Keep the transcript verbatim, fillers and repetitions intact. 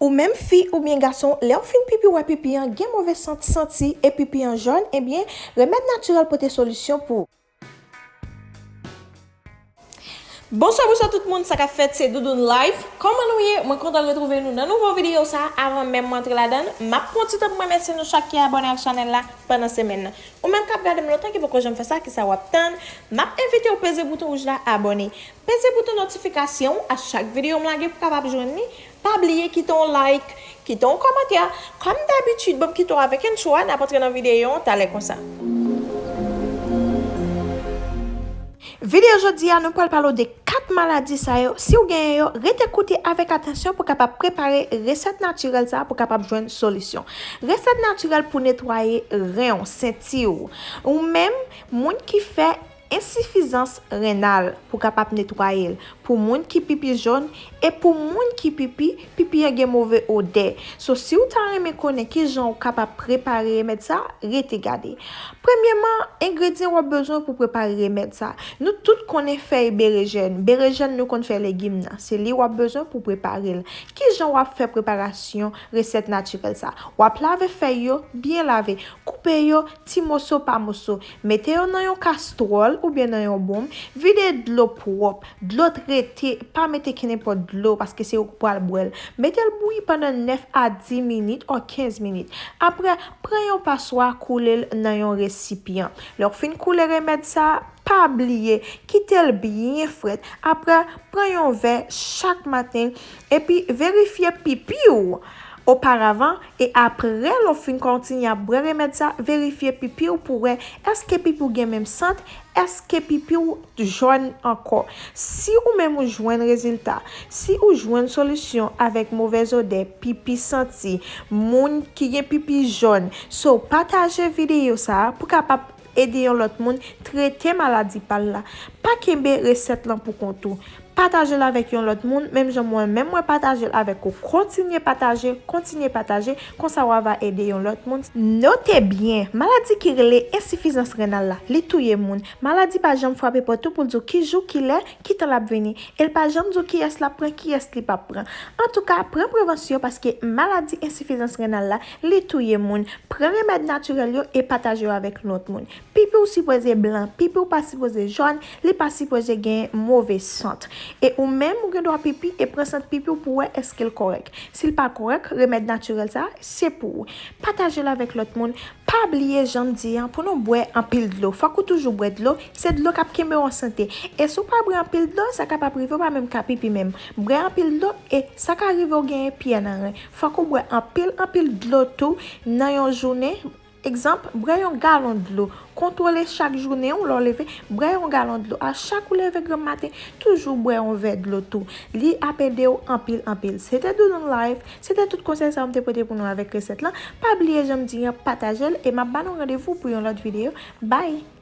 Ou menm fi oubyen gason, lè w fin pipi, w wè pipi an gen move sant, santi, e pipi an jòn, ebyen, remèd natirèl pote solisyon pou ou. Bonswa, bonswa tout moun, sa k ap fèt, se Doudoune Life. Kòman nou ye? Mwen kontan retwouve nou nan nouvo videyo sa. Avan menm mwen antre ladan l, m ap pran ti tan pou m remèsye nou chak ki abòne ak chanèl la pandan semèn nan. Ou menm k ap gade m lontan ki poko janm fè sa, kisa w ap tann? M ap envite w peze bouton wouj la, abòne. Peze bouton notifikasyon a chak videyo m lage pou w kapab jwenn li. Pa bliye kite yon like, kite yon kòmantè. Kòm dabitid, ban m kite w avèk entwo a, n ap antre nan videyo an talè konsa. Videyo jodi a, nou pral pale w de kat maladi sa yo. Si w genyen yo, rete koute avèk atansyon pou w kapab prepare resèt natirèl sa a pou w kapab jwenn solisyon. Resèt natirèl pou netwaye ren w, senti w. Ou menm, moun ki fè ensifizans renal pou kapab netwaye l, pou moun ki pipi jòn e pou moun ki pipi, pipi an gen move odè. So, si w ta renmen konnen kijan w kapab prepare remèd sa, rete gade. Premyèman, engredyan w ap bezwen pou prepare remèd sa. Nou tout konnen fèy berejèn. Berejèn nou konn fè legim nan. Se li w ap bezwen pou prepare l. Kijan w ap fè preparasyon resèt natirèl sa? W ap lave fèy yo, byen lave. Koupe yo ti moso pa moso. Mete yo nan yon kastwòl oubyen nan yon bonm. Vide dlo pwòp. Dlo trete, pa mete kenenpòt dlo paske se ou k pral bwè l. Mete l bouyi pandan nèf a dis minit o kenz minit. Apre, pran yon paswa, koule l nan yon resipyan. Lè w fin koule remèd sa, pa bliye, kite l byen frèt. Apre, pran yon vè chak maten, epi verifye pipi w oparavan, e apre lè w fin kontinye ap bwè remèd sa, verifye pipi w pou wè èske pipi w gen menm sant, èske pipi w jòn ankò. Si ou menm ou jwenn rezilta, si ou jwenn solisyon avèk movèz odè, pipi santi, moun ki gen pipi jòn, so pataje videyo sa a pou kapab ede yon lòt moun trete maladi pa l la. Pa kenbe resèt lan pou kont ou. Pataje l avèk yon lòt moun, menm jan mwen menm mwen pataje l avèk ou. Kontinye pataje, kontinye pataje, konsa w a va ede yon lòt moun. Note byen, maladi ki rele ensifizans renal la, li touye moun. Maladi pa janm frape pòt ou pou l di w ki jou, ki lè, ki tan l ap vini. E l pa janm di w kiyès l ap pran, kiyès li p ap pran. Antouka, pran prevansyon paske maladi ensifizans renal la, li touye moun. Pran remèd natirèl yo e pataje yo avèk lòt moun. Pipi w sipoze blan, pipi w pa sipoze jòn, li pa sipoze gen move sant. E ou menm, ou gen dwa pipi e pran sant pipi w pou wè èske l kòrèk. Si l pa kòrèk, remèd natirèl sa, se pou ou. Pataje l avèk lòt moun. Pa bliye, jan m di an, pou nou bwè anpil dlo. Fòk ou toujou bwè dlo. Se dlo k ap kenbe w an sante. E si w pa bwè anpil dlo, sa kapab rive w pa menm ka pipi menm. Bwè anpil dlo e sa ka rive w genyen pyè nan ren. Fòk ou bwè anpil, anpil dlo tou nan yon jounen. Egzanp, bwè yon galon dlo. Kontwole chak jounen w, lè w leve, bwè yon galon dlo. A chak ou leve granm maten, toujou bwè yon vè dlo tou. Li ap ede w anpil, anpil. Se te Doudoune Life, se te tout konsèy sa yo m te pote pou nou avèk resèt lan. Pa bliye, jan m di an, pataje l e m ap ba nou randevou pou yon lòt videyo. Bye!